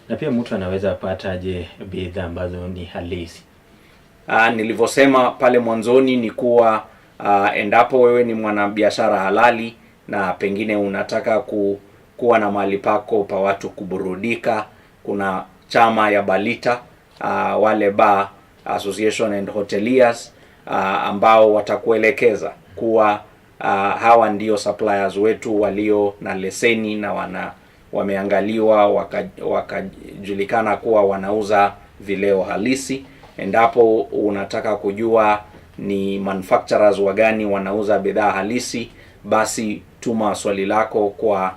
Na pia mtu anaweza apataje bidhaa ambazo ni halisi? Nilivyosema pale mwanzoni ni kuwa endapo wewe ni mwanabiashara halali na pengine unataka kuwa na mahali pako pa watu kuburudika, kuna chama ya Balita, wale Bar Association and Hoteliers, ambao watakuelekeza kuwa hawa ndio suppliers wetu walio na leseni na wameangaliwa wakajulikana kuwa wanauza vileo halisi. Endapo unataka kujua ni manufacturers wagani wanauza bidhaa halisi, basi tuma swali lako kwa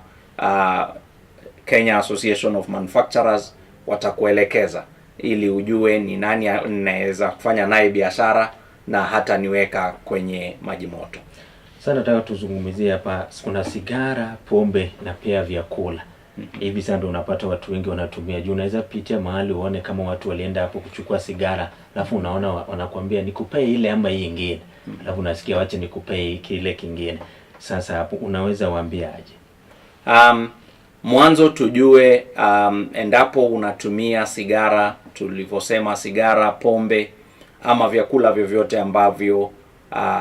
Kenya Association of Manufacturers watakuelekeza ili ujue ni nani naweza kufanya naye biashara na hata niweka kwenye maji moto. Sasa nataka tuzungumzie hapa, kuna sigara, pombe na pia vyakula. Hivi sasa ndio unapata watu wengi wanatumia juu, unaweza pitia mahali uone kama watu walienda hapo kuchukua sigara, alafu unaona wanakuambia nikupee ile ama hii ingine, alafu unasikia wache nikupee kile kingine. Sasa hapo unaweza waambia aje? Mwanzo tujue endapo unatumia sigara, tulivyosema sigara, pombe ama vyakula vyovyote ambavyo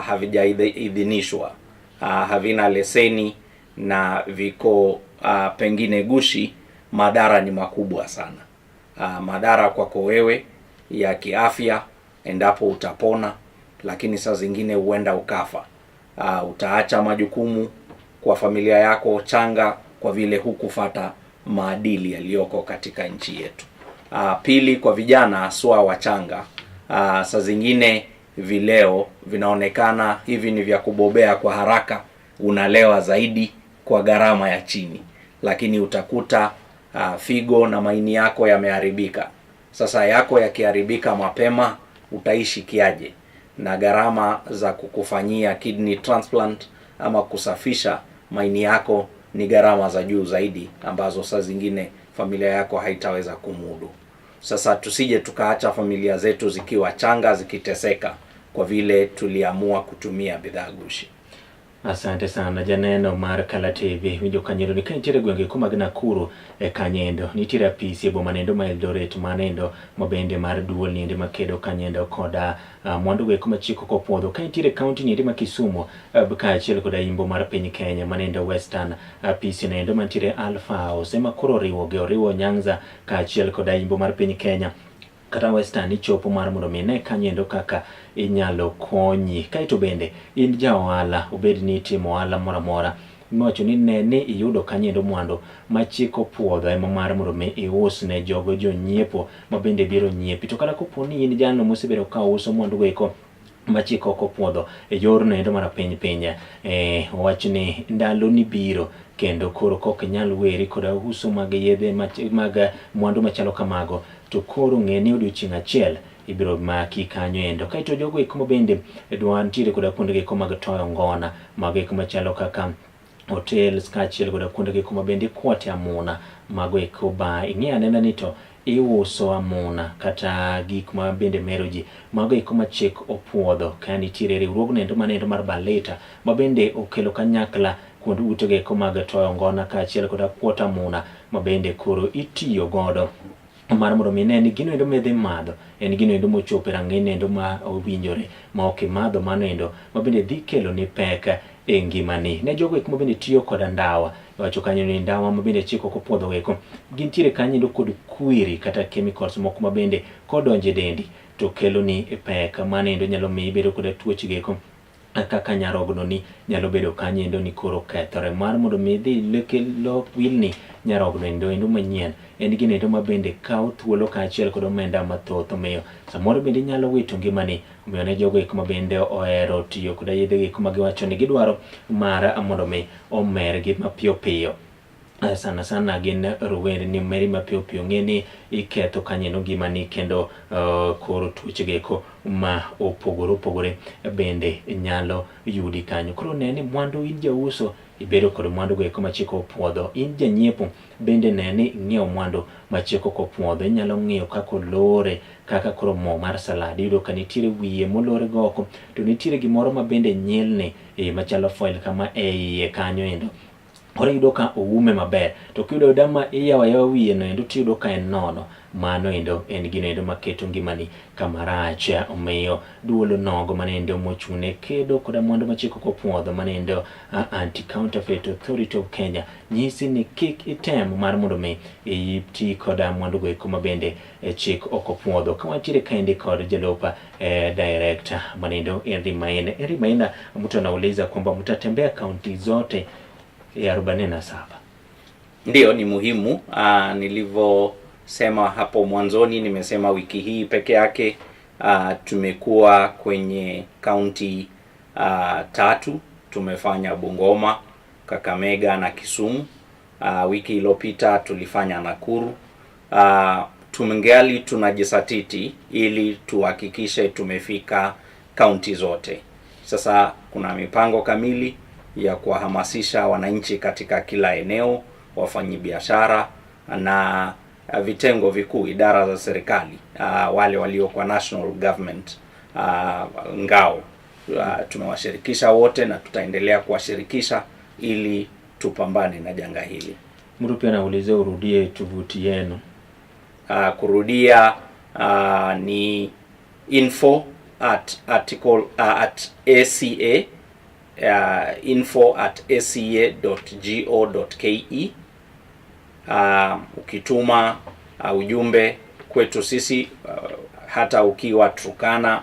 havijaidhinishwa, havina leseni na viko pengine gushi, madhara ni makubwa sana. Madhara kwako wewe ya kiafya endapo utapona, lakini saa zingine huenda ukafa. Utaacha majukumu kwa familia yako changa kwa vile hukufata maadili yaliyoko katika nchi yetu. Pili, kwa vijana haswa wachanga, saa zingine vileo vinaonekana hivi ni vya kubobea kwa haraka, unalewa zaidi kwa gharama ya chini, lakini utakuta figo na maini yako yameharibika. Sasa yako yakiharibika mapema, utaishi kiaje? Na gharama za kukufanyia kidney transplant ama kusafisha maini yako ni gharama za juu zaidi, ambazo saa zingine familia yako haitaweza kumudu. Sasa tusije tukaacha familia zetu zikiwa changa zikiteseka kwa vile tuliamua kutumia bidhaa gushi. Asante sana janeno mar Kala TV winjo kanyendo ni ka nitiere gwenge ko mag Nakuru e kanyendo nitiere apisi e boma nendo ma Eldoret manendo mabende mar duol niende makedo kanyendo koda mwandu go eko machiko kopuodho ka nitiere kaunti niende ma Kisumu kaachiel koda imbo mar piny Kenya manendo Western apisi nendo mantiere Alpha House ema koro oriwo gi oriwo Nyanza kaachiel koda imbo mar piny Kenya kata Western ichopo mar mondo mi ine kanyendo kaka inyalo konyi. Kaeto bende in ja ohala, obed ni itimo ohala moro amora, iwacho ni ne ni iyudo kanyendo mwandu ma chik opuodho ema mar mondo mi ius ne jogo jonyiepo ma bende biro nyiepi. To kata kopo ni in jalno mosebedo ka uso mwandu go eko ma chik ok opuodho e yorno endo mar piny piny, owach ni ndalo ni biro kendo koro kok inyal weri koda uso mag yedhe mag mwandu machalo kamago, to koro ng'e ni odiochieng' achiel ibiro maki kanyo endo. Kaeto jogo eko ma bende dwa nitiere koda kuonde eko mag toyo ngona, mago eko machalo kaka hotels kaachiel koda kuonde eko ma bende ikwote amuna, mago eko ba ing'e anena ni to iuso amuna kata gik ma bende mero ji, mago eko ma chik opuodho. Ka nitiere riwruogno endo manendo mar Baleta ma bende okelo kanyakla kuond utego eko mag toyo ngona kaachiel koda kuoto amuna ma bende koro itiyo godo mar mondo mi ine ni gino endo midhi madho en gino endo mochopo e rang'iny endo ma owinjore ma ok imadho mano endo ma bende dhi kelo ni pek e ngimani. Ne jogo eko ma bende tiyo koda ndawa, iwacho kanyo ni ndawa ma bende chik ok opuodho eko gintiere kanyo endo kod kwiri kata chemicals moko ma bende kodonjo e dendi to kelo ni pek, mano endo nyalo miyo ibedo koda tuoche go eko kaka nyarogno ni nyalo bedo kanyo endo ni koro kethore. Mar mondo mi idhi wilni nyarogno endo endo manyien en gino endo ma bende kawo thuolo kaachiel kod omenda mathoth, omiyo samoro bende inyalo wito ngimani. Omiyo ne jogo eko ma bende ohero tiyo koda yedhe go eko ma giwacho ni gidwaro mar mondo mi omergi mapiyo piyo, sana sana gin rowere ni meri mapiyo piyo, ng'e ni iketho kanyo ngimani kendo koro tuoche go eko ma opogore opogore bende nyalo yudi kanyo. Koro ne ni mwandu in jauso ibedo kod mwandu go eko ma chik opuodho, in janyiepo bende ne ni ing'iewo mwandu ma chik ok opuodho. Inyalo ng'iyo kaka olore, kaka koro mo mar salad iyudo ka nitiere wiye molore go oko, to nitiere gimoro ma bende nyilni machalo foil kama e iye kanyo endo. Koro iyudo ka oume maber, to kiyudo ayuda ma iyawo ayawa wiye no endo tiyudo ka en nono, mano endo en gino endo maketo ngimani kama rach. Omiyo duol nogo manendo mochung' ne kedo koda mwandu ma chik ok opuodho manendo Anti-Counterfeit Authority of Kenya nyisi ni kik item mar mondo mi iti koda mwandu go eko ma bende chik ok opuodho. Ka wantiere kaendi kod jalup director manendo Henry Maina. Henry Maina, mtu anauliza kwamba mtatembea kaunti zote ya 47. Ndiyo, ni muhimu. Nilivyosema hapo mwanzoni, nimesema wiki hii peke yake tumekuwa kwenye kaunti tatu. Tumefanya Bungoma, Kakamega na Kisumu. Wiki iliyopita tulifanya Nakuru. Tumengali tunajisatiti ili tuhakikishe tumefika kaunti zote. Sasa kuna mipango kamili ya kuwahamasisha wananchi katika kila eneo, wafanyibiashara na vitengo vikuu, idara za serikali, wale walio kwa national government ngao. Tumewashirikisha wote na tutaendelea kuwashirikisha ili tupambane na janga hili. Mtu pia anauliza urudie tovuti yenu. Kurudia ni info at article at aca info@aca.go.ke. Ukituma ujumbe kwetu sisi, hata ukiwa Turkana,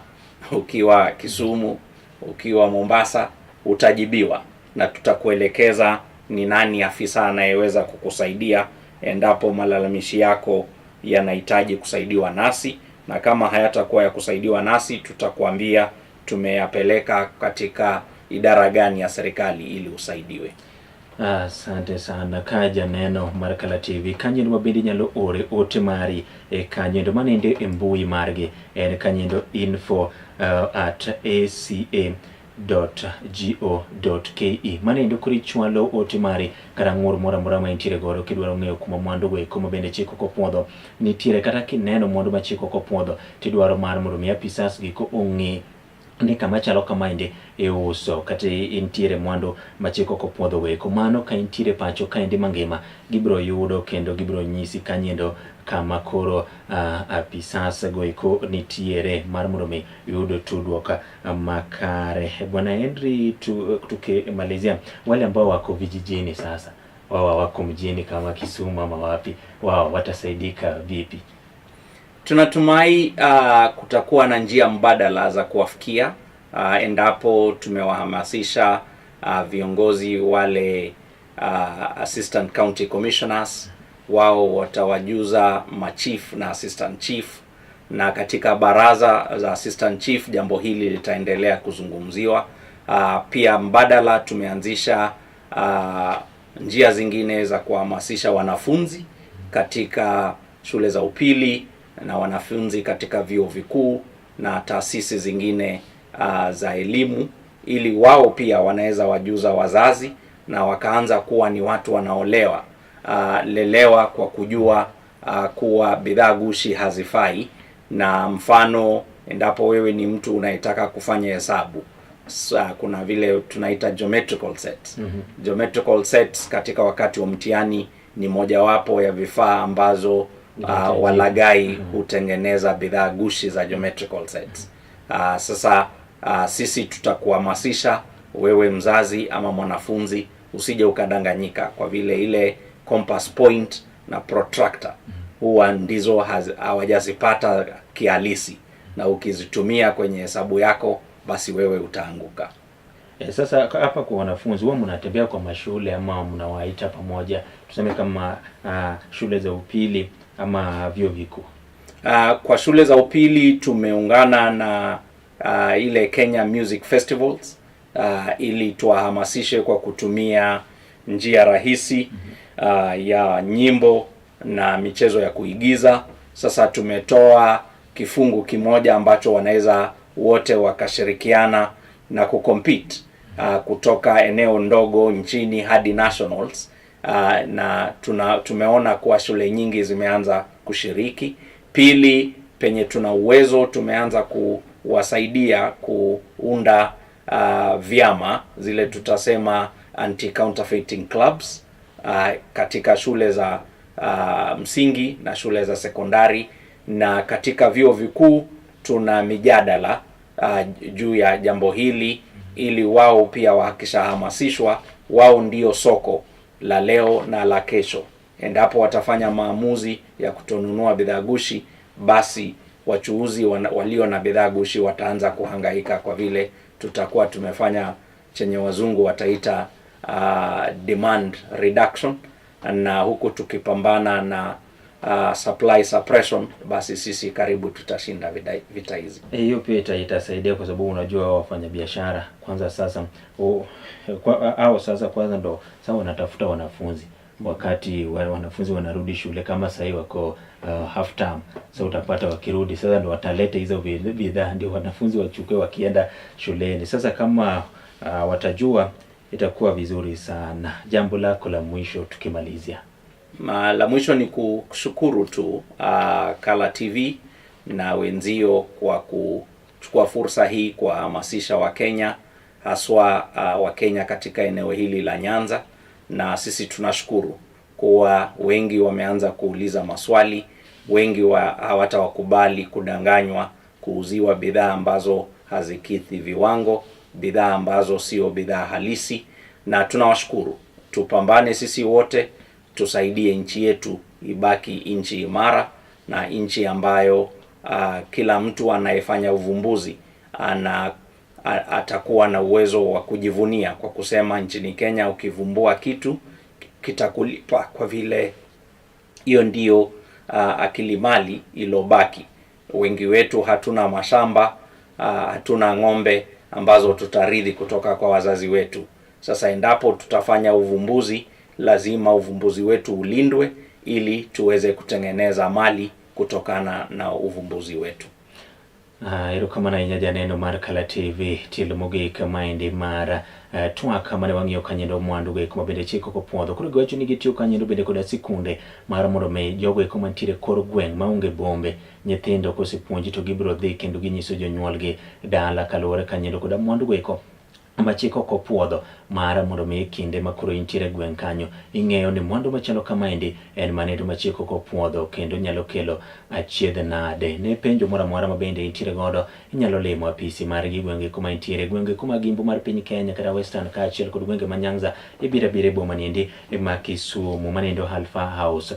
ukiwa Kisumu, ukiwa Mombasa, utajibiwa na tutakuelekeza ni nani afisa anayeweza kukusaidia endapo malalamishi yako yanahitaji kusaidiwa nasi, na kama hayatakuwa ya kusaidiwa nasi, tutakuambia tumeyapeleka katika idara gani ya serikali ili usaidiwe. Asante sana. Ka janeno mar Kala TV, kanyendo ma bende inyalo ore ote mari e kanyendo manende e mbui margi en kanyendo info@aca.go.ke. Manendo koro ichwalo ote mari kata ng'ur moro amora ma intiere godo kidwaro ng'eyo kuma mwandu go eko ma bende chik ok opuodho nitiere, kata kineno mwandu ma chik ok opuodho tidwaro mar mondo mi apisas gi ko ong'e ni kama chalo kamaendi iuso kata intiere mwandu ma chik ok opuodho weko. Mano ka intiere pacho kaendi mangima, gibiro yudo kendo gibiro nyisi kanyendo kama koro apisas go eko nitiere mar mondo mi yud tudruok makare. Bwana Henry, tukimalizia, wale ambao wako vijijini sasa, wao wako mjini kama Kisumu ama wapi, wao watasaidika vipi? Tunatumai kutakuwa na njia mbadala za kuwafikia endapo tumewahamasisha viongozi wale, assistant county commissioners, wao watawajuza machief na assistant chief, na katika baraza za assistant chief jambo hili litaendelea kuzungumziwa. Pia mbadala tumeanzisha njia zingine za kuhamasisha wanafunzi katika shule za upili na wanafunzi katika vyuo vikuu na taasisi zingine za elimu, ili wao pia wanaweza wajuza wazazi na wakaanza kuwa ni watu wanaolewa lelewa kwa kujua kuwa bidhaa gushi hazifai. Na mfano, endapo wewe ni mtu unayetaka kufanya hesabu, kuna vile tunaita geometrical sets. Geometrical sets katika wakati wa mtihani ni mojawapo ya vifaa ambazo walaghai hutengeneza bidhaa gushi za geometrical sets. Sasa sisi tutakuhamasisha wewe mzazi ama mwanafunzi usije ukadanganyika, kwa vile ile compass point na protractor huwa ndizo hawajazipata kihalisi, na ukizitumia kwenye hesabu yako basi wewe utaanguka. Sasa hapa kwa wanafunzi, huwa mnatembea kwa mashule ama mnawaita pamoja, tuseme kama shule za upili ama vyuo vikuu? Kwa shule za upili tumeungana na ile Kenya Music Festivals ili tuwahamasishe kwa kutumia njia rahisi ya nyimbo na michezo ya kuigiza. Sasa tumetoa kifungu kimoja ambacho wanaweza wote wakashirikiana na kucompete kutoka eneo ndogo nchini hadi nationals, na tumeona kuwa shule nyingi zimeanza kushiriki. Pili, penye tuna uwezo tumeanza kuwasaidia kuunda vyama zile tutasema anti counterfeiting clubs katika shule za msingi na shule za sekondari, na katika vyuo vikuu tuna mijadala juu ya jambo hili ili wao pia wakishahamasishwa, wao ndio soko la leo na la kesho. Endapo watafanya maamuzi ya kutonunua bidhaa gushi, basi wachuuzi walio na bidhaa gushi wataanza kuhangaika, kwa vile tutakuwa tumefanya chenye wazungu wataita demand reduction, na huku tukipambana na supply suppression, basi sisi karibu tutashinda vita hizi. Hiyo pia itasaidia kwa sababu unajua wafanyabiashara kwanza sasa au sasa kwanza ndo sasa wanatafuta wanafunzi. Wakati wanafunzi wanarudi shule kama sahii wako half term, so utapata wakirudi sasa ndo wataleta hizo bidhaa ndio wanafunzi wachukue wakienda shuleni. Sasa kama watajua itakuwa vizuri sana. Jambo lako la mwisho tukimalizia. La mwisho ni kushukuru tu Kala TV na wenzio kwa kuchukua fursa hii kuwahamasisha Wakenya, haswa Wakenya katika eneo hili la Nyanza, na sisi tunashukuru kuwa wengi wameanza kuuliza maswali, wengi hawatawakubali kudanganywa, kuuziwa bidhaa ambazo hazikidhi viwango, bidhaa ambazo sio bidhaa halisi, na tunawashukuru. Tupambane sisi wote, tusaidie nchi yetu ibaki nchi imara na nchi ambayo kila mtu anayefanya uvumbuzi atakuwa na uwezo wa kujivunia kwa kusema nchini Kenya ukivumbua kitu kitakulipa, kwa vile hiyo ndio akili mali ilobaki. Wengi wetu hatuna mashamba, hatuna ng'ombe ambazo tutarithi kutoka kwa wazazi wetu. Sasa endapo tutafanya uvumbuzi, lazima uvumbuzi wetu ulindwe ili tuweze kutengeneza mali kutokana na uvumbuzi wetu. Erokamano ahinya janeno mar Kala TV tielo mogik maendi mar twak mane wang'iyo kanyendo mwandu go eko mabende chik ok opuodho. Koro giwacho ni gitiyo kanyendo bende koda sikunde mar mondo mi jogo eko mantiere kor gweng' maonge bombe nyithindo kosepuonji to gibiro dhi kendo ginyiso jonyuolgi dala kaluwore kanyendo koda mwandu go eko ma chik ok opuodho mar mondo mi kinde ma koro intiere e gweng' kanyo ing'eyo ni mwandu machalo kamaendi en manendo ma chik ok opuodho kendo nyalo kelo achiedh nade. Ne penjo moro amora ma bende intiere godo inyalo limo apisi margi gwenge kuma intiere, gwenge kuma gimbo mar piny Kenya kata Western kaachiel kod gwenge ma Nyanza, ibiro abira e boma niendi ma Kisumu manendo Alpha House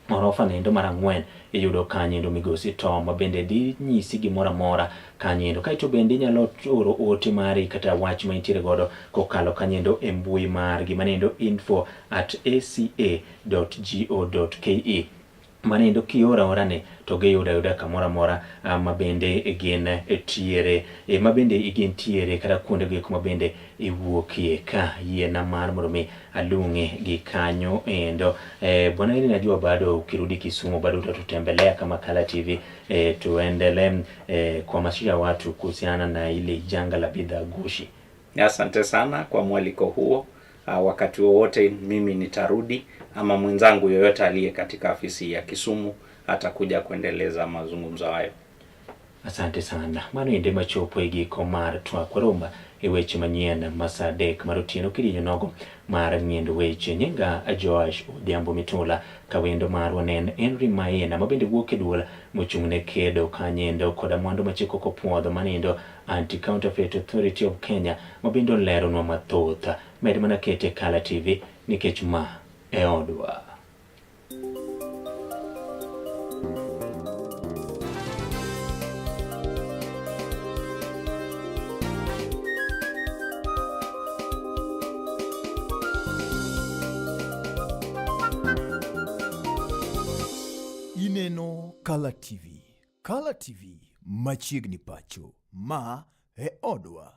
orofa niendo mar 4 iyudo kanyo migosi Tom ma bende dhi nyisi gimoro amora kanyo. Kaeto bende inyalo oro ote mari kata wach ma intiere godo kokalo kanyo e mbui margi manendo info@aca.go.ke. Manendo kioro aora ni to giyudo ayuda kamoro amora ma bende gin tiere, ma bende gintiere kata kuonde go eko ma bende iwuokie. Ka yiena mar mondo mi alung'e gi kanyo endo. Bwana Eli, najua bado ukirudi Kisumu bado utatutembelea kama Kala TV, tuendelee kuhamasisha watu kuhusiana na ile janga la bidhaa gushi. Asante sana kwa mwaliko huo. Wakati wowote mimi nitarudi ama mwenzangu yoyote aliye katika afisi ya Kisumu atakuja kuendeleza mazungumzo hayo. Asante sana. Mano ende machopo e giko mar twak waromba e weche manyien ma saa 3 mar otieno kidienyo nogo mar ng'iendo weche. Nyinga Joash Odhiambo Mitula, kawendo marwa ne en Henry Maina ma bende wuok e duol mochung' ne kedo kanyendo koda mwandu ma chik ok opuodho manindo Anti-Counterfeit Authority of Kenya ma bende oleronwa mathoth. Med mana kete Kala TV nikech ma e odwa. Ineno Kala TV. Kala TV machiegni pacho. Ma e odwa.